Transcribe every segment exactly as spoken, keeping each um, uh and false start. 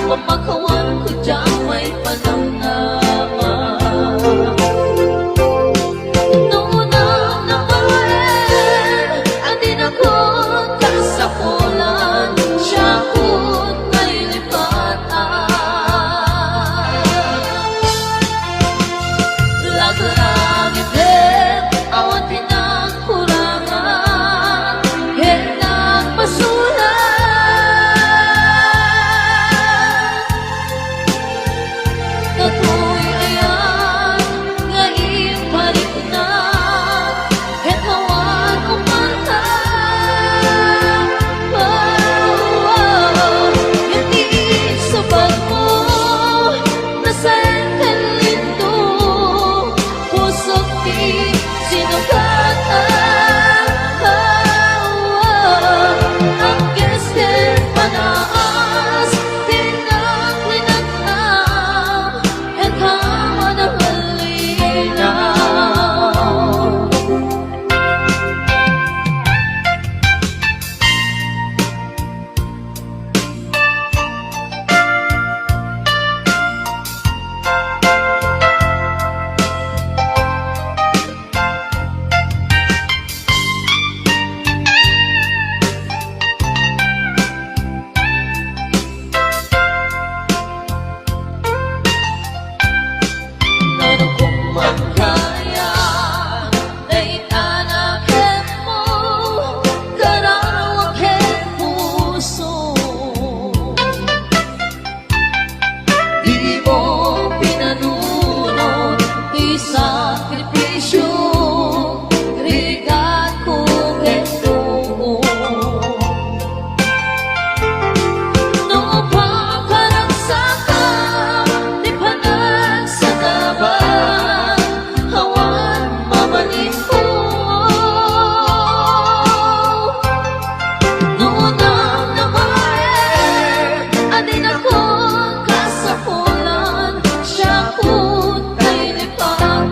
Pamakawan ko dyan may panamnama. Noon ang nabaen, adin ako kasapulan, siya ko't nailipatan. Laglagip, awan ti nagkurangan, ket nagpasurat. Datoy aya nga iparikna, ket awan umarta. Ket iisubagmo, nasaen ken lindo, pusok ti sinugatan. Agges ken panaas, tinaklinatna, ket awan a linaw. Nano kung man kaya, dayta na kenmo, kararua ken puso. Di mo pinanunot ti sakripisio, rigatko ken dumo. No pakaragsakan ti panagsagaba, awan mabalinko. No namnamaen, adinakon kasapulan, siakon nailipatan.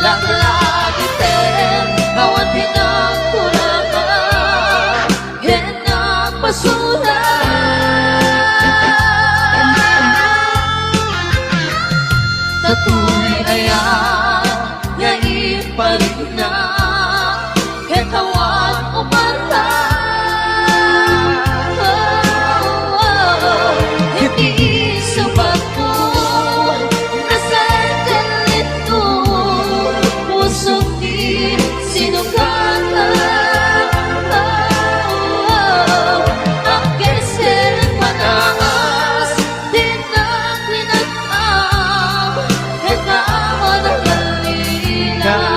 Laglagiten, awan pinagkurangan, ket nagpasurat. Datoy aya nga iparikna, ket awan umarta. Ket iisubagmo, nasaen ken lindo, pusok ti sinugatan. Agges ken panaas, tinaklinatna, ket awan a linaw.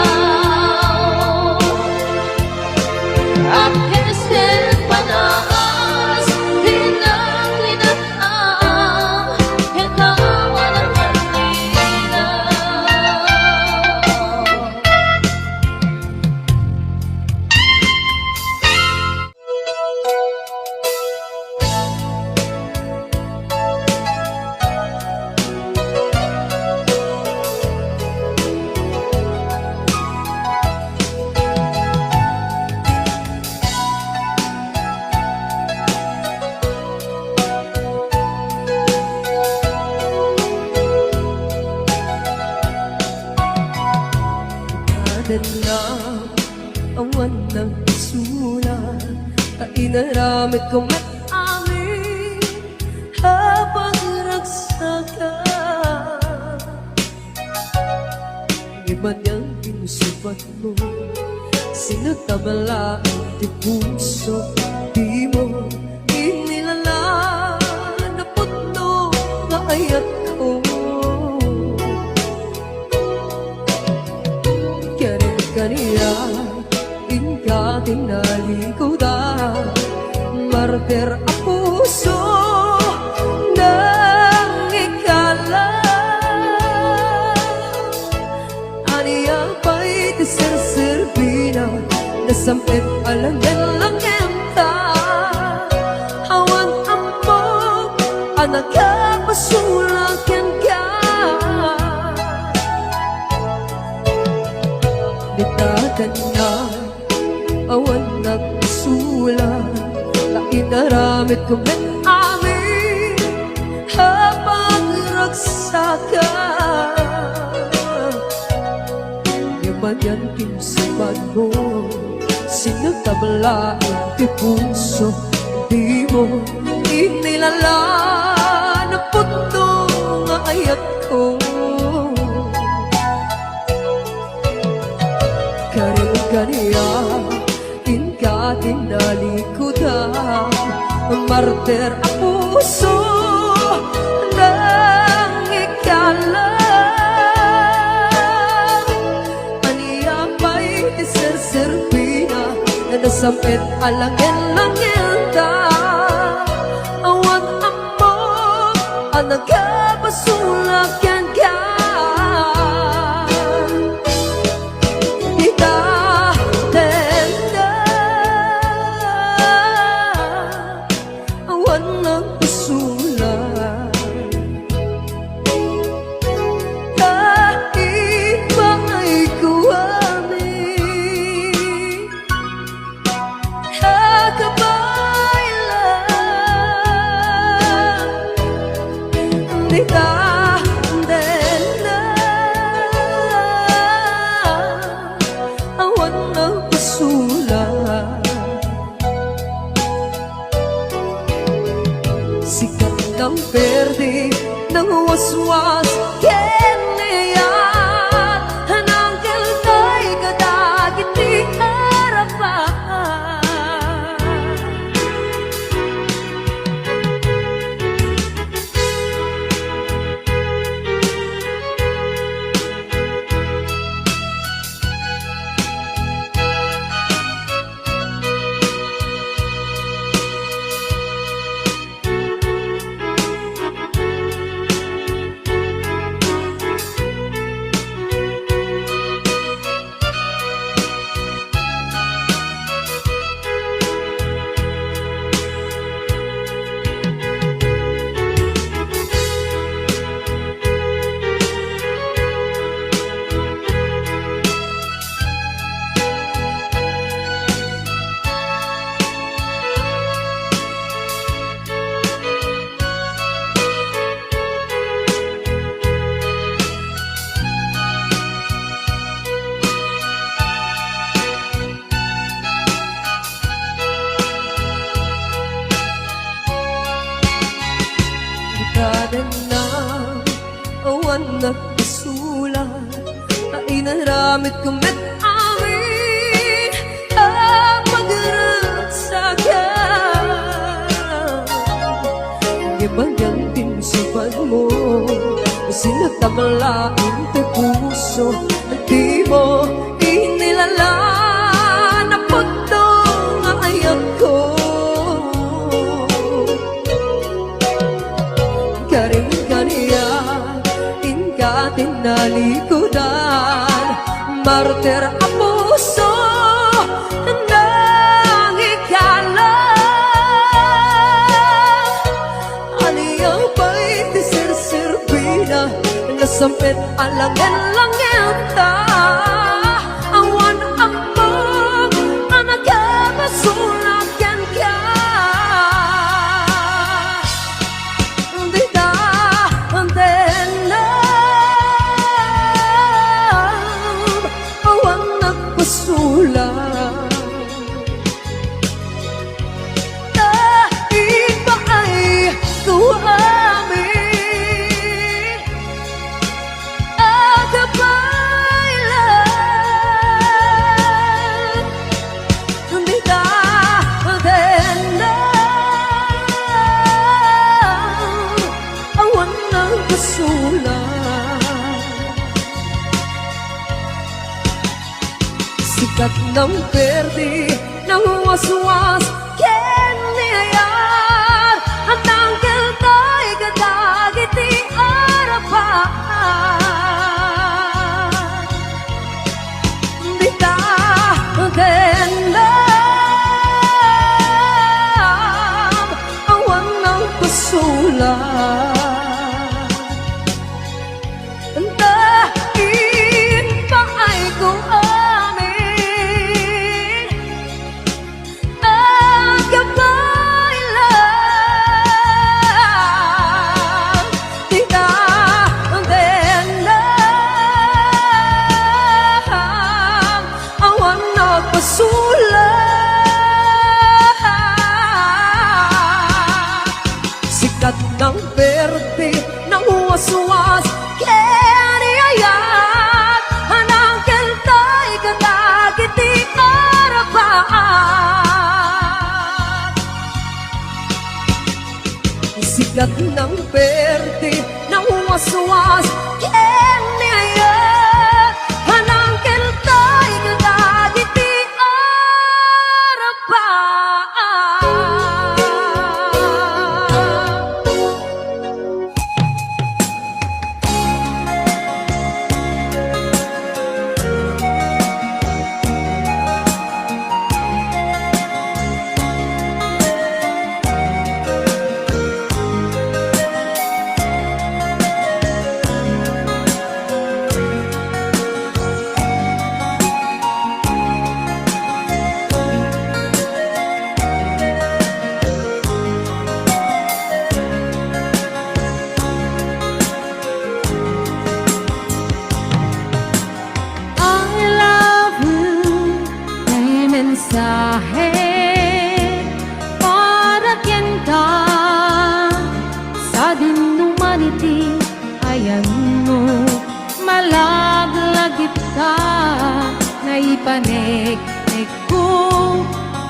Agges ken panaas, tinaklinatna, ket awan a linaw. Awan nagsulat ta inaramid ko met amin a pagragsakan. Iban yang pinusubat mo, sinatablaan ti puso, di mo inilala na pudno nga ayat ko. Kaniak, inka tinalikudan, martir a puso, nangikala. Ania pay ti serserbina, nasam-et a langen-langenta, awan ammok a nakapasulat kenka. Dita ken na, awan nagsulat Inaramidko met amin a pagragsakan. Ngem anian ti imsipatmo, sinatablaen ti puso, dimo inilalan a punto nga ayatko. Karin kaniak, inka ti nalikudan, martir a puso, nangikalang. Ania pay ti serserbina, nasam-et a langen-langenta, awan ammok a nagabasol a kenka. Dita tenda, awan nagpasulat. Kaipaay ko amin. Kababaila, dita tenda, awan nagpasulat. Sika ti nangperdi, nangwaswas ken ni ayat, nangkelkay kadagiti Arabak. Ikadenna, awan nagpasulat, ta inaramidko met amin a pagragsakan. Ngem anian ti imsipatmo, sinatablaen ti puso, dimo inilalan a punto nga ayatko. Karin kaniak, inka ti nalikudan, martir a puso, nangikalang. Ania pay ti serserbina, nasam-et a langen-langenta, awan ammok a nakabasol a kenka. Dita tenda, awan nagpasulat. Ta ipaay ko amin a kababalan. Dita tenda, awan nagpasulat. Sika ti nangperdi, nangwaswas ken ni ayat, a nangkelkay kadagiti Arabak. Dita tendam, awan nagpasulat. Ta ipaay ko amin a Ket nang perdi, nawaswas ken ni ayat, manangkeltay kadagiti arabaan. I love you, ti mensahe para kenka. Sadin no man iti ayanmo, malaglagitka, naipaneknekko,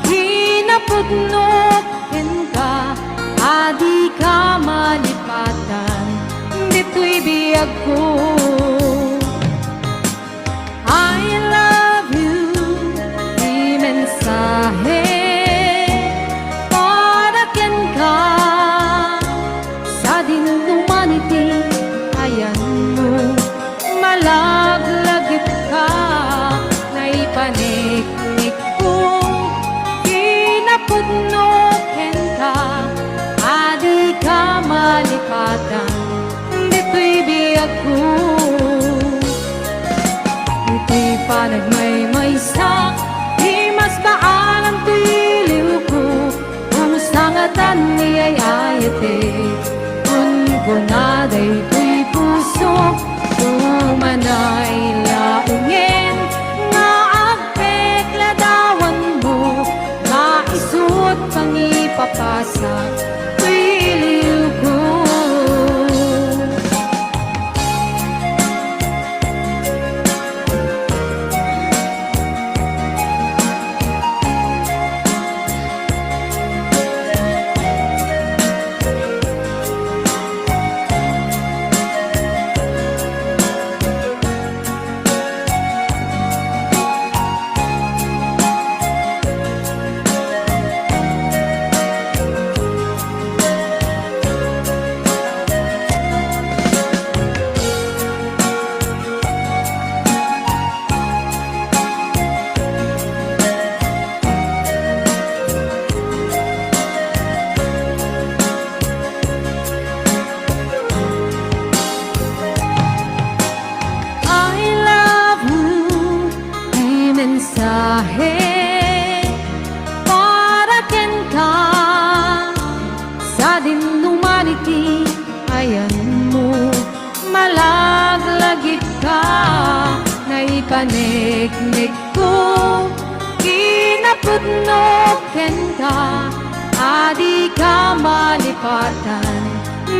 kinapudno kenka, a dika malipatan ditoy biagko. I love you, ti mensahe para kenka. Sadin no man iti ayanmo, malaglagitka, naipaneknekko, kinapudno kenka, a dika malipatan ditoy biagko. Iti panagmaymaysak, ti masbaalan ti iliwko, kumusta ngatan ni ay-ayatek. Kunkuna daytoy pusok, umanay laengen nga agpekladawanmo, nga isut pangipapasak toy iliwko. I love you, ti mensahe para kenka. Sadin no man iti ayanmo, malaglagitka, naipaneknekko, kinapudno kenka, a dika malipatan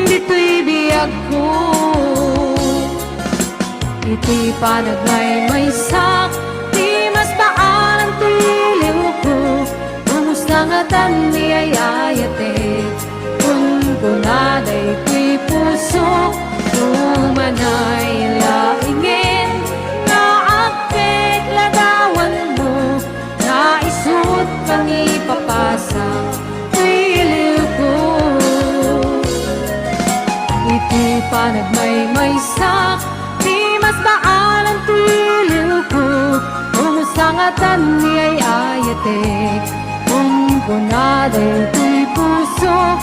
ditoy biagko. Iti panagmaymaysak, ti masbaalan ti iliwko, kumusta ngatan ni ay-ayatek. Kunkuna daytoy pusok, umanay laengen nga agpekladawanmo, nga isut pangipapasak toy iliwko. Iti panagmaymaysak, ti masbaalan ti iliwko, kumusta ngatan ni ay-ayatek. Kunkuna daytoy pusok,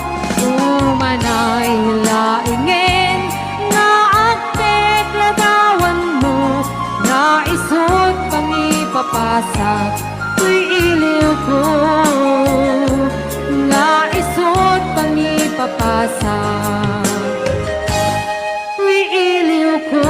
umanay laengen nga agpekladawanmo, nga isut pangipapasak toy iliwko, nga isut pangipapasak toy iliwko.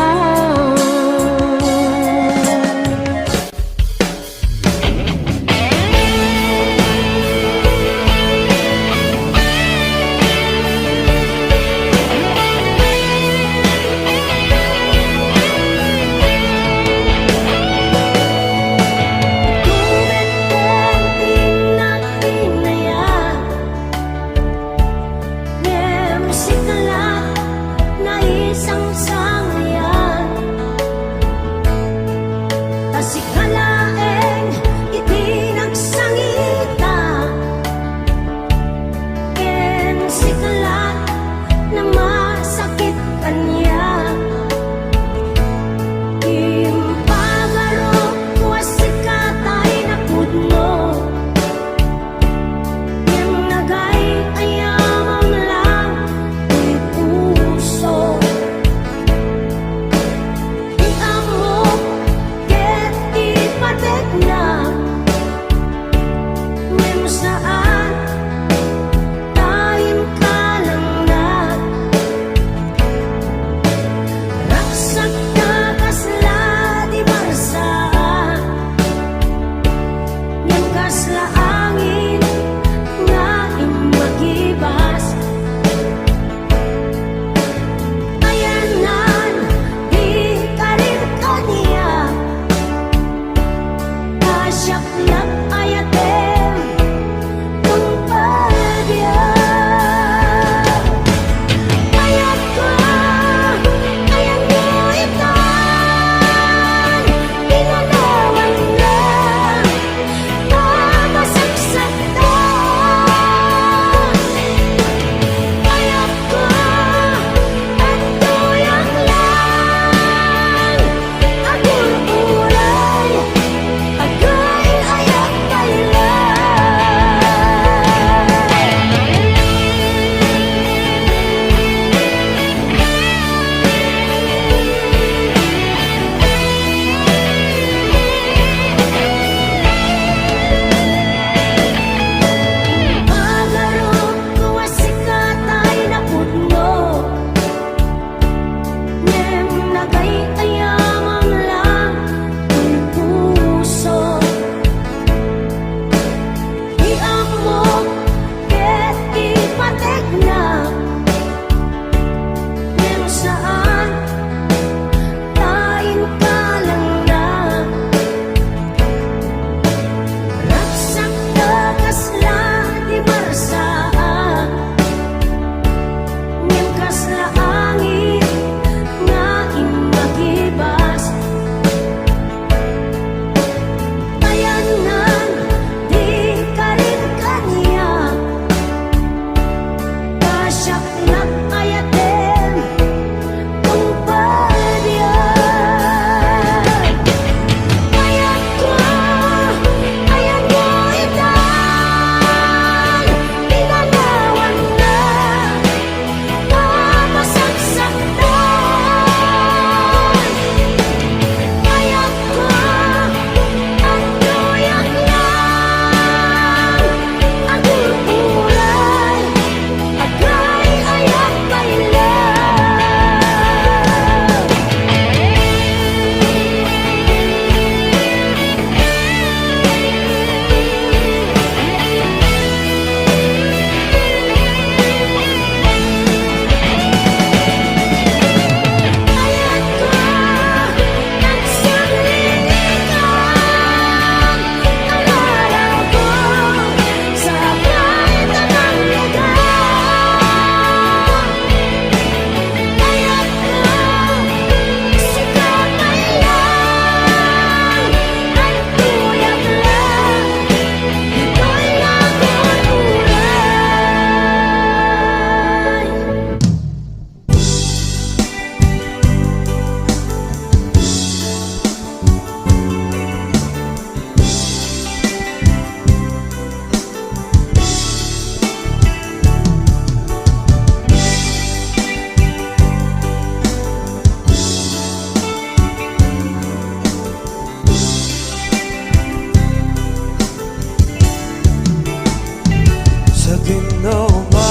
Roma,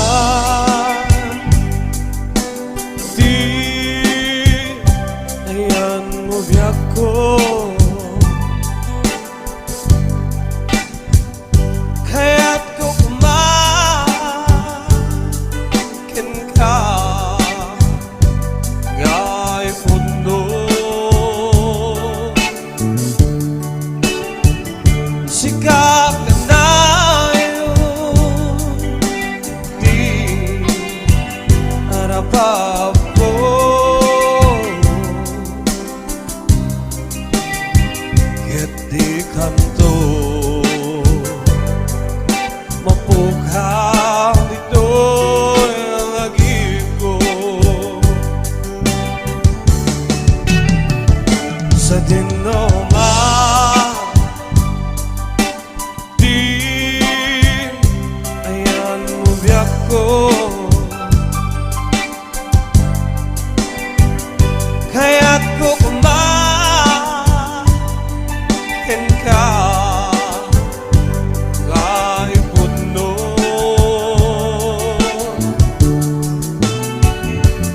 ti ayanmo biagko. Kayatko koma kenka nga ipudno. Sika kanayon ti arapapko. Ket dikanto mapukhaw ditoy lagipko. Sadino man ti ayanmo biagko. Kayatko koma kenka nga ipudno.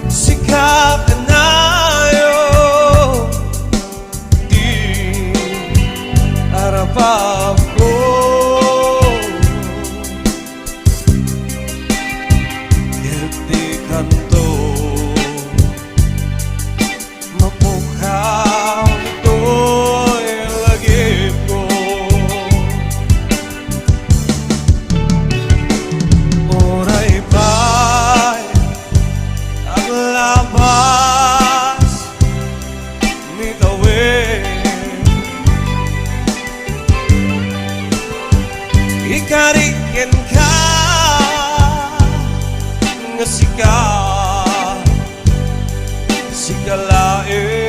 Sika kanayon ti arapapko. Ket dikanto mapukhaw ditoy lagipko. Uray pay aglabas ni tawen, ikari kenka nga sika, sika laeng.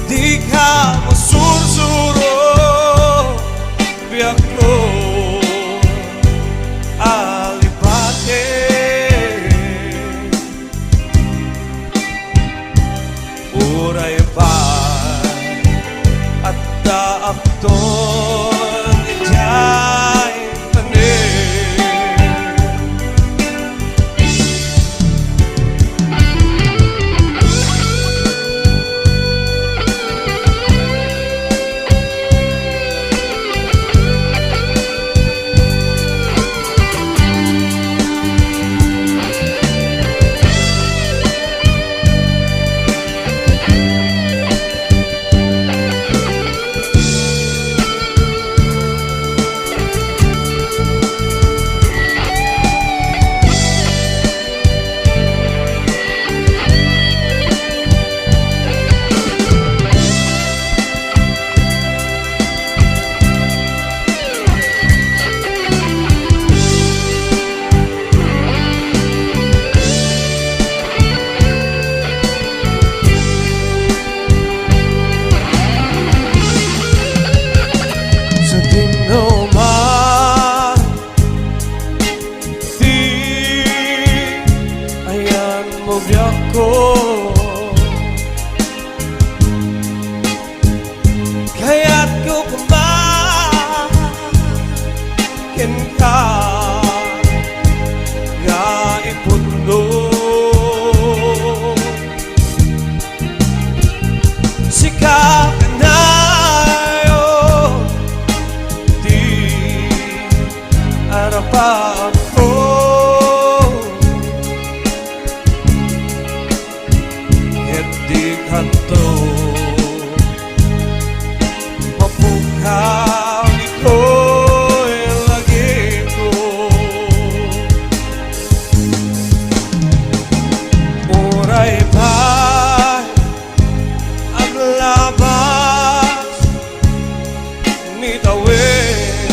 Dika masursuro, biagko a lipate. Uray pay addaakton idiay tanem. Sadino man ti ayanmo biagko. Kayatko koma kenka nga ipudno. Sika kanayon ti arapapko. Ket dikanto mapukhaw ditoy lagipko. Uray pay aglabas ni tawen,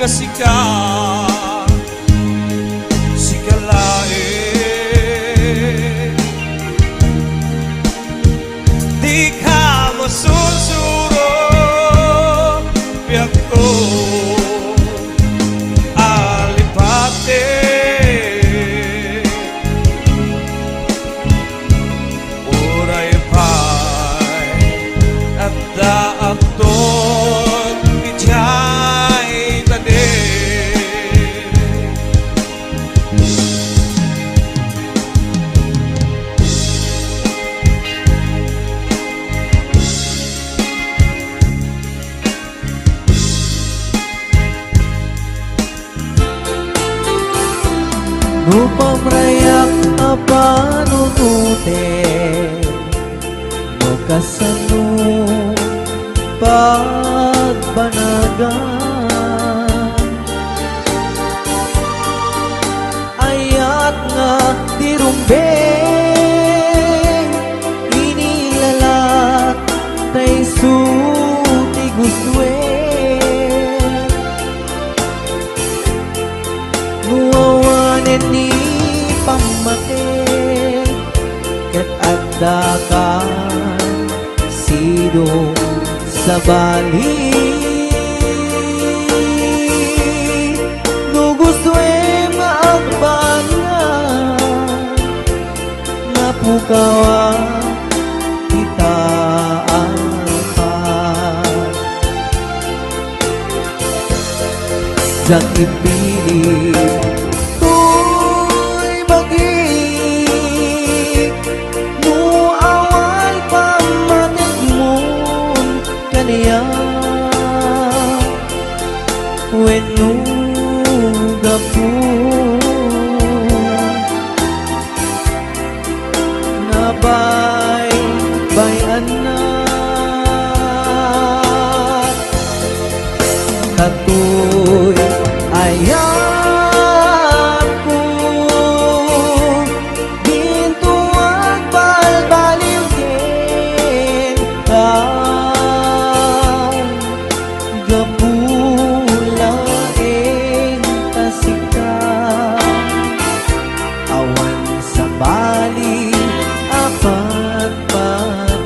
Sika, sika laeng. Dika masursuro, biagko a lipati. Uray pay adda agton idiay tanem. No pamrayak a panunoten, no kasano pagbanagan, ayat nga ti rumbeng, inilalat ta isu ti gustoen. No awanen ni pammati, ket adda ka sidong sabali. No gustoem nga agbanag, mapukawa ita alpa. Diak ipili toy bagik, no awan pammatikmon kaniak, wenno gapu nga baybay-annak. Datoy ayatko, dinto agbalbaliw kenka. Gapu laeng ta sika, awan sabali a patpatgen.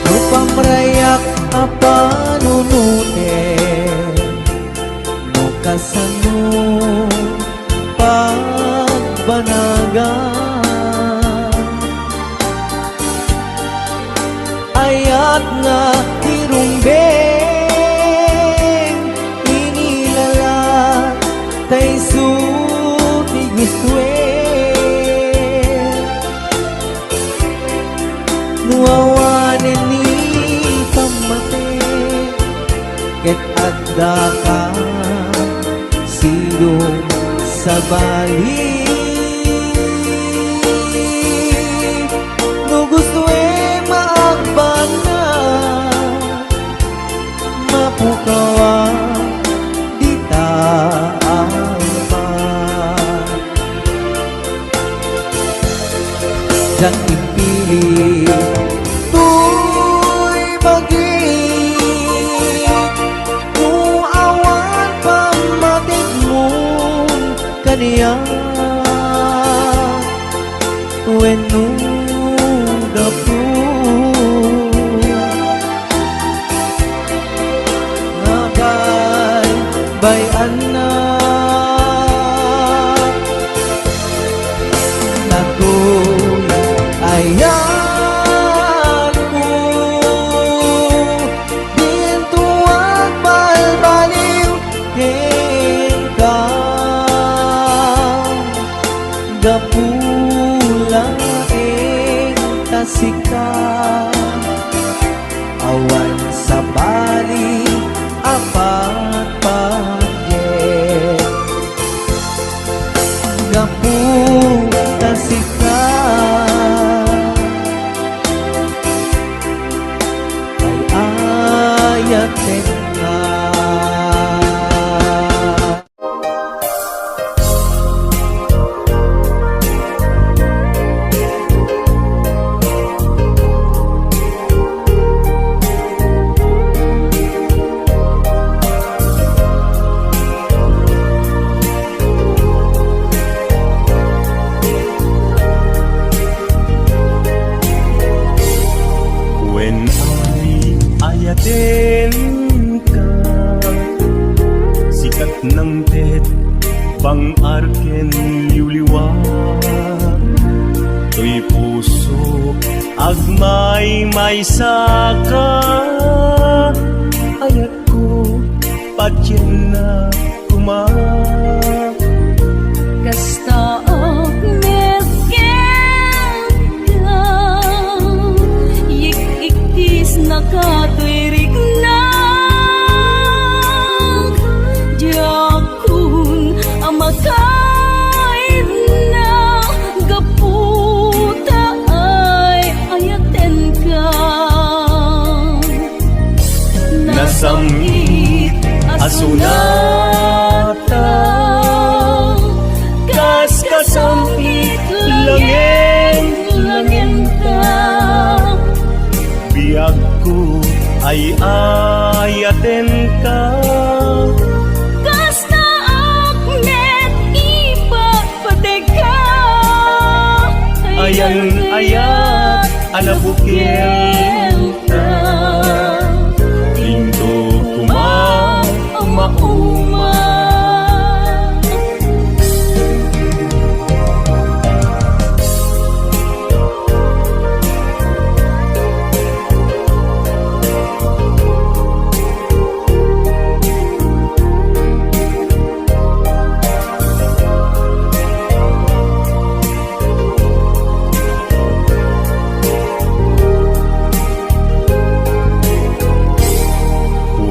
No pamrayak a panunoten, no kasano pagbanagan, ayat nga ti rumbeng, inilalat ta isu ti gustoen. No awanen ni pammati, ket adda ka sidong sabali. No gustoem nga agbanag, mapukaw dita alpa. Diak impili toy bagik, no awan pammatikmon kaniak, wenno gapu nga baybay-annak. Gapu laeng ta sika, awan sabali a patpatget. Gapu ta sika, ay-ayatenka. Wen ay-ayatenka, sikat nangted, bang-ar ken liwliwa. Toy pusok, agmaymaysaka, ayatko, patiennak koma. Kasta ak met kenka, yik-ikkis nakatoy riknak. Diakon a makaidna gapu ta ay-ayatenka. Nasam-it a sonata, kas kasam-it langen-langenta. Biagko, ay-ayatenka. Kasta ak met ipagpategka. Ayan-ayat a nabukilta, intoy koma a mauma.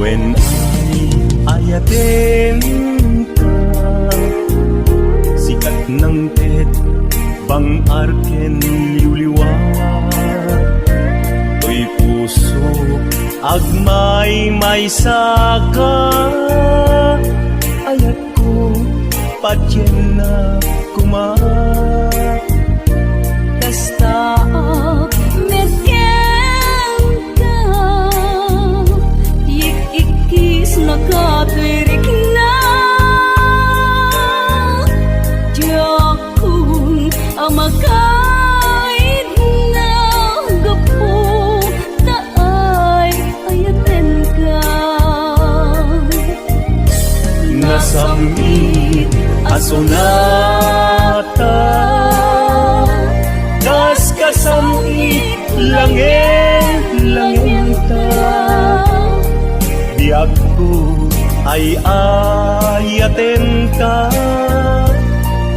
Wen ay-ayatenka, sikat nangted, bang-ar ken liwliwa. Toy pusok, agmaymaysaka, ayatko, patiennak koma. Kasta ak met kenka, yik-ikkis nakatoy riknak. Diakon a makaidna gapu ta ay-ayatenka. Nasam-it a sonata, kas kasam-it langen-langenta. Biagko, ay-ayatenka.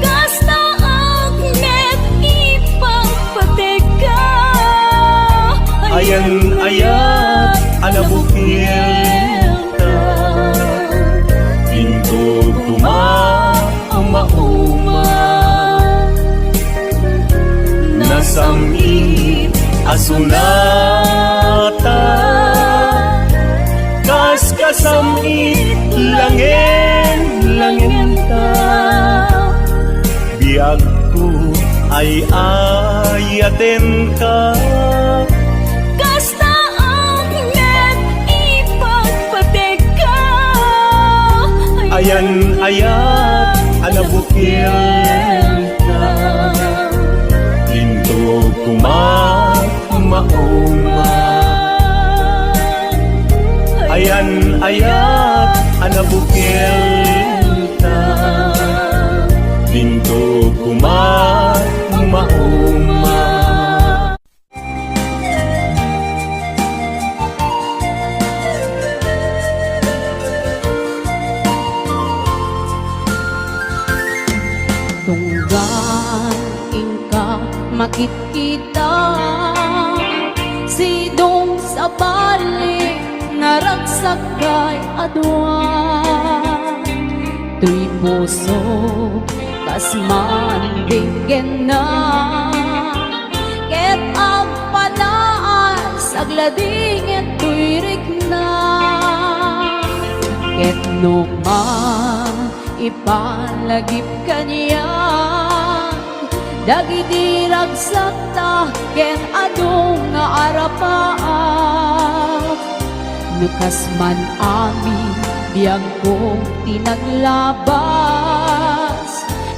Kasta ak met ipagpategka. Ayan-ayat a nabukilta, intoy koma a mauma. Nasam-it a sonata, kas kasam-it langen-langenta. Biagko, ay-ayatenka. Kasta ak met ipagpategka. Ayan-ayat a nabukilta, intoy koma a mauma. Ayan-ayat a nabukilta, intoy koma a mauma. Tunggal Makitkita, sidong sabali, naragsak pay a dua. Toy puso, kas mandinggenna, ket agpanaas, agladingen toy rikna. Ket no man ipalagip kaniak dagidi ragsakta ken adu nga arapaak. No kas man amin biagko ti naglabas,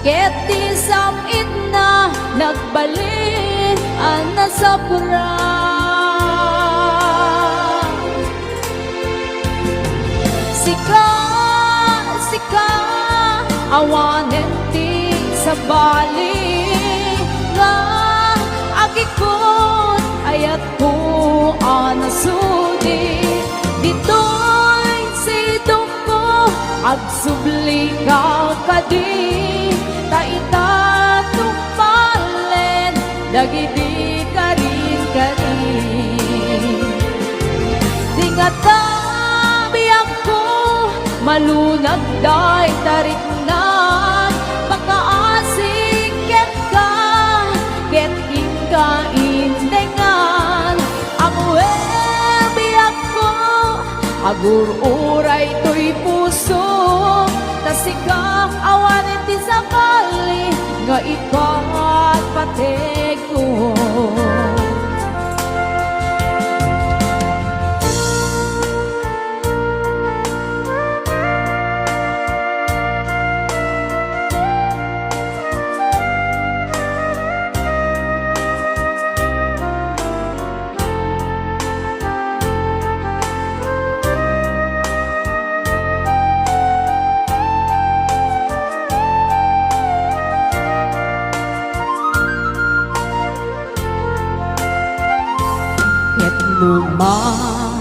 ket ti sam-itna nagbalin a nasapra. Sika, sika, awanen ti sabali nga agikut, ayatko a nasudi. Ditoy sidongko, agsublika kadi, ta ita tungpalen dagidi karin-karin. Di ngata biagko, malunag dayta rikna, makaasik kenka, ket inka indengan. Ammoen, biagko, agur-uray toy puso, ta sika awanen ti sabali nga ipatpategko. Ket no man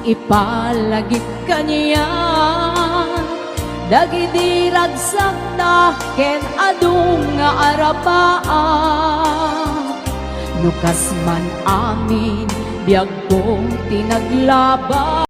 ipalagip kaniak dagidi ragsakta ken adu nga arapaak, no kas man amin biagko ti naglabas.